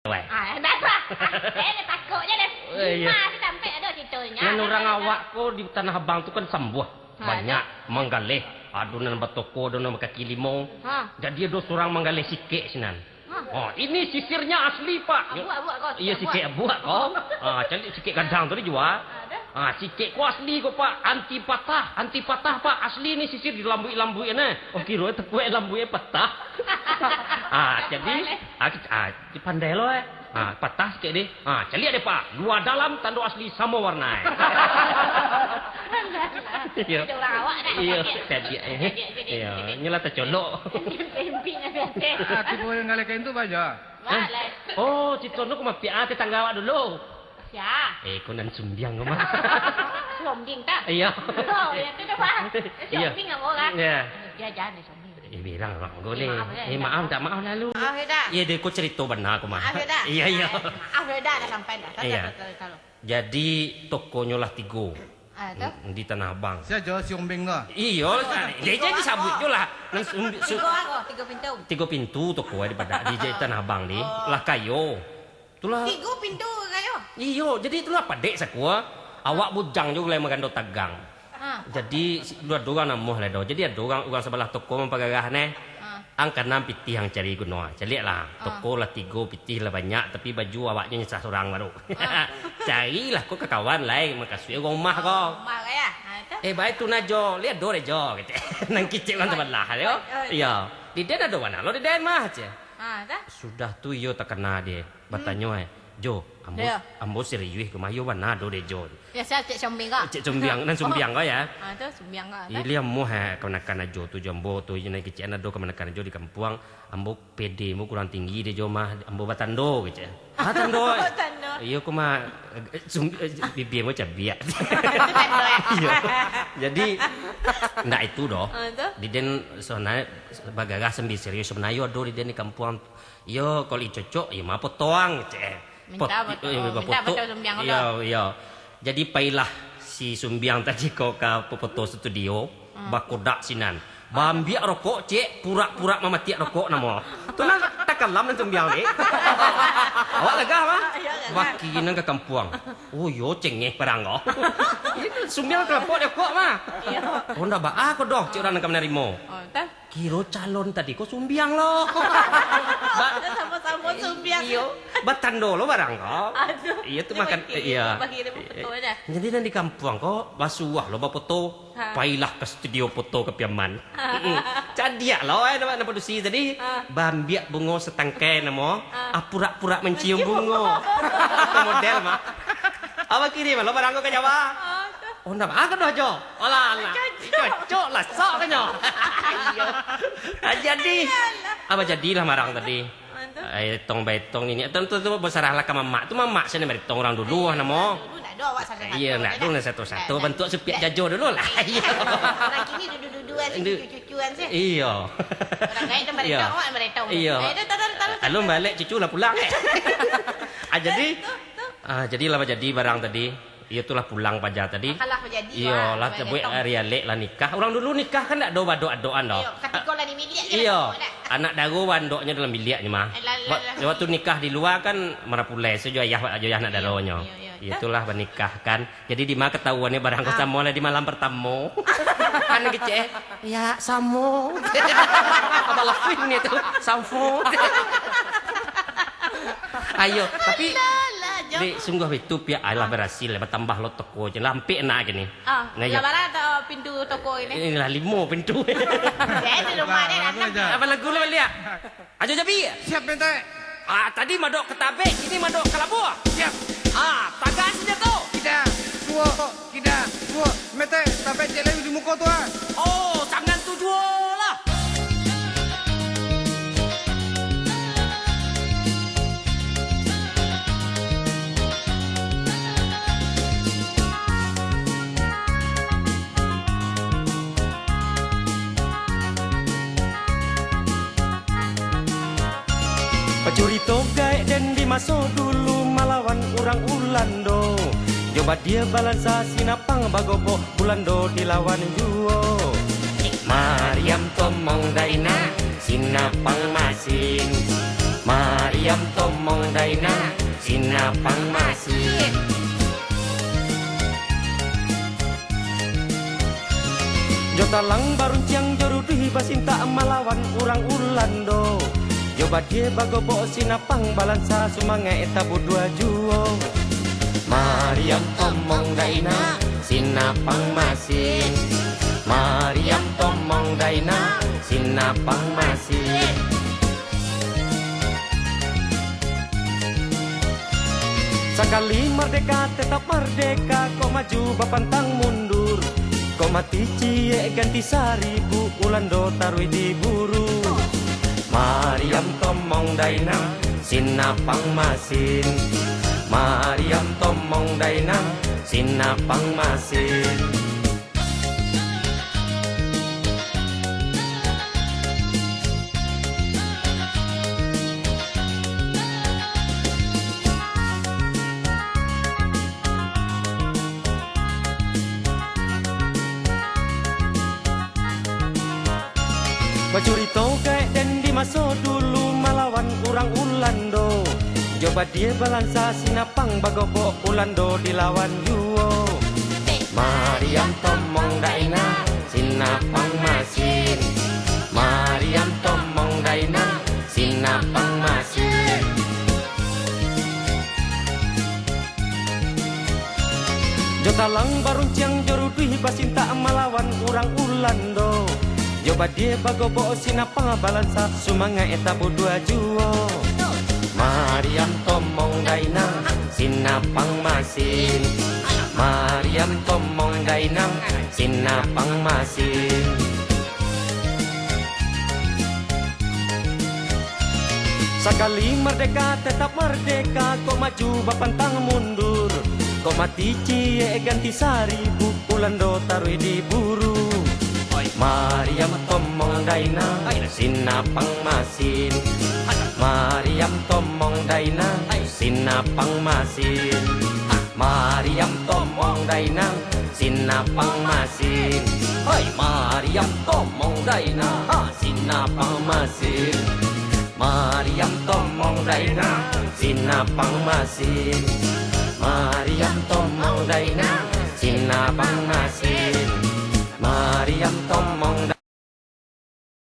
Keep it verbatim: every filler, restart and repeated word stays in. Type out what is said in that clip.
Weh. Ah, dah tu lah. Ah, eh, dah takut je dah. Eh, iya. Lima tu sampai ada ceritanya. Nan urang awak ko di Tanah Abang tu kan sambuah. Ha, banyak manggaleh. Ado nan batoko, ado nan bakaki limo. Ha. Jadi ado surang manggaleh sikek sinan. Ha. Oh, ini sisirnya asli, Pak. Abuak, abuak ko, iya, sikek abuak ko. Ah, caliak sikek gadang tu dijual. Ada. Ah, sikek ko asli ko, Pak. Anti patah, anti patah, Pak. Asli ni sisir dilambuik-lambuik ni. Oh, kiro takuak lambuik patah. Ah, jadi, ah, ah, pandai lo, eh. Ah, patah sikek deh. Ah, caliak deh, Pak. Lua dalam tando asli samo warna, eh. Alah, alah. Iyo. Ada urang awak dah. Iyo, cadiak. Cadiak, cadiak, cadiak, eh. Iyo, cadiak. Nyolah tacolok. Pimpinan biasa. Ah, tipu yang galeh kain tu baja. Wah, lah. Oh, cito nu kumapiak ah, tetangga awak dulu. Sia? Eh, ko nan sumbiang ko mah. Sombing tak? Iya. Oh, ya tu dah, Pak. Iya. Sombing apa orang? Iya. Dia jangan sombing. Eh, bilang orang ko ni. Eh, maaf, eh. Eh, maaf, tak maaf lalu. Maaf, ya, dah. Iya, dia ko cerita benar ko mah. Maaf, ya, dah. Iya, iya. Maaf, ya, dah, dah sampai dah. Iya. Tahu, tahu, tahu, tahu. Jadi, tokonyo lah tigo. Ah, tu? Mm, di Tanah Abang. Sia jo si Ombing tu? Iyo, oh, dia tigo jadi apa? Sabut jo lah. Nan sumbi-, su-, tigo apa? Tigo pintu? Tigo pintu toko di pada, di, di Tanah Abang ni. Oh. Lah kayo. Itulah. Tigo pintu kayo? Iyo, jadi itulah padek sakua. Awak bujang jo gulai magando tagang. Ah. Jadi, si-, dua, dua urang namuah lah do. Jadi, ado urang, urang sabalah toko mampagarah neh. Ah. Ang kanam pitih ang cari guno, caliaklah. Ah. Toko lah tigo, pitih lah banyak, tapi baju awaknyo nyasah surang baru. Ah. Carilah ko ka kawan lai, makasuik rumah ko. Oh, rumah ko ya? Ha, tu? Eh, baik tu nah jo, liek do deh jo, gitu. Nan kicik urang sabalah, yo. Oh, oh. Iyo. Di den ado bana lo di den mah, ceh. Ha, tu? Sudah tu iyo takana deh. Batanyo, eh, "Jo, ambo, ambo serius ko mah, iyo bana do deh, Jo." Biaso cek sombiang ko? Cek sombiang, nan sombiang ko, ya. Ah, tu sombiang ko, tu. Iliah muah, eh, kamanakan Ajo tu, Jo, ambo tu, nan kecek ado kamanakan Ajo di kampuang, ambo pede ambo kurang tinggi deh, Jo, mah, ambo batando, kecek. Ah, tando, eh. Tando. Iyo, ko mah, eh, sum-, eh, bibia ambo cabiak. Itu tando, eh? Iyo. Jadi, ndak itu doh. Ah, tu? Di den, sabananyo, bagarah sambil serius, sabananyo ado di den di kampuang. Iyo, kalau cocok, iyo mah potong, cek. Minta potong, minta potong sombiang lo. Iyo, iyo. Jadi, pailah si sombiang tadi ko ka foto studio, bakodak sinan. Baambiak rokok, cek, purak-purak mamatiak rokok namo. Tu nan takalam nan sombiang, dek. Awak gagah, mah? Iyo, gagah. Baki nan ka kampuang. Oh, iyo, cengeh parang ko. Sombiang kalapok di rokok, mah. Iyo. Oh, ndak baa ko doh, cek urang nan ka manarimo. Oh, tah. Kiro calon tadi ko sumbiang lo. Ba-, samo-samo sumbiang. Iyo, batando lo barang ko. Aduh. Iyo tu makan, iyo. Jadi nan di kampuang ko basuah lo bapoto. Ha. Pailah ka studio poto ka Piaman. Mm-mm. Cadiak lo, eh, nama, nama produksi tadi. Ha. Baambiak bungo satangkai namo. Ha. Ah, purak-purak mancium bungo. Itu model mah. Abah kirim lo barang ko ka Jawa. Ha, tu. Oh, ndak baa ko doh, Jo. Alah, alah. Cocok. Cocok lah, sok ka nyo. Iyo. Ah, jadi, alah. Abah jadilah marang tadi. Ah, tu. Ai, etong baetong nini. Etong tu, tu basarahlah ka mamak. Tu mamak sinan baetong urang dulu, ah, namo. Dulu ndak ado awak sato-sato. Iyo, ndak ado nan sato-sato. Bantuak supiak jajo dulu lah. Iyo. Urang kini dudu-dudu aja, cucu-cucuan sih. Iyo. Urang gaek tu baetong, awak baetong. Iyo. Eh, tu, tu, tu, tu, tu. Alun balek cucu lah pulang, eh. Ah, jadi, tu, tu. Ah, jadilah bajadi barang tadi. Iyo tu lah pulang paja tadi. Alah bajadi. Iyo lah, tabuek ari alek lah nikah. Urang dulu nikah kan ndak ado baadok-adokan doh. Iyo, katiko lah di miliak je. Iyo. Lah, anak daro baandoknyo dalam miliaknyo mah. Eh, lah, lah, lah. Waktu nikah di lua kan marapulai sajo ayah, ayah anak daronyo. Iyo, iyo, iyo. Itulah banikah kan. Jadi di ma katawuannyo barang ko samo lah di malam partamo. Kan kecek, eh? Ya, samo. Abah lakuin ni tu, samo. Ayo, tapi, alah, alah, Jo. Dek, sungguah itu pihak alah berhasil, batambah lo toko je, lampik nak kini. Ah, nah, lah bara pintu toko ini? Inilah limo pintu. Jadi rumah dia anam. Apa lagu lo lihat? Ajo Jabi. Siap, Mente. Ah, tadi madok ka tabek, kini madok ka labuah. Siap. Ah, taga senjato. Kida, duo, kida, duo. Mente, tabek cek lai di muko tu, ah. Oh, sangan tu juo lah. Bacurito gaek den di maso dulu malawan urang Ulando. Jo badia balansa sinapang bagobok, Ulando dilawan juo. Mariam tomong daina, sinapang masing. Mariam Tomong Daina, Sinapang Masin. Jo talang barunciang, jo ruduih basintak malawan urang Ulando. Jo badie bagobok, Sinapang balansa, sumangaik tabudua juo. Mariam Tomong Daina, Sinapang Masin. Mariam Tomong Daina, Sinapang Masin. Sakali mardeka, tetap mardeka, kok maju bapantang mundur, kok mati ciek ganti saribu, Ulando taruih diburu. Mariam Tomong Daina, Sinapang Masin. Mariam Tomong Daina, Sinapang Masin. Bacurito gaek den di maso dulu, malawan urang Ulando. Jo badie balansa, Sinapang bagobok, Ulando dilawan juo. Mariam Tomong Daina, Sinapang Masin. Mariam Tomong Daina, Sinapang Masin. Jo talang barunciang, jo ruduih basintak malawan urang Ulando. Jo badie bagobok, Sinapang balansa, sumangaik tabudua juo. Mariam Tomong Daina, Sinapang Masin. Mariam Tomong Daina, Sinapang Masin. Sakali mardeka, tetap mardeka, kok maju bapantang mundur, kok mati ciek ganti saribu, Ulando taruih diburu. Mariam Tomong Daina, Sinapang Masin. Mariam Tomong Daina, Sinapang Masin. Mariam Tomong Daina, Sinapang Masin. Hoi, Mariam Tomong Daina, ha, Sinapang Masin. Mariam Tomong Daina, Sinapang Masin. Mariam Tomong Daina, Sinapang Masin. Mariam Tomong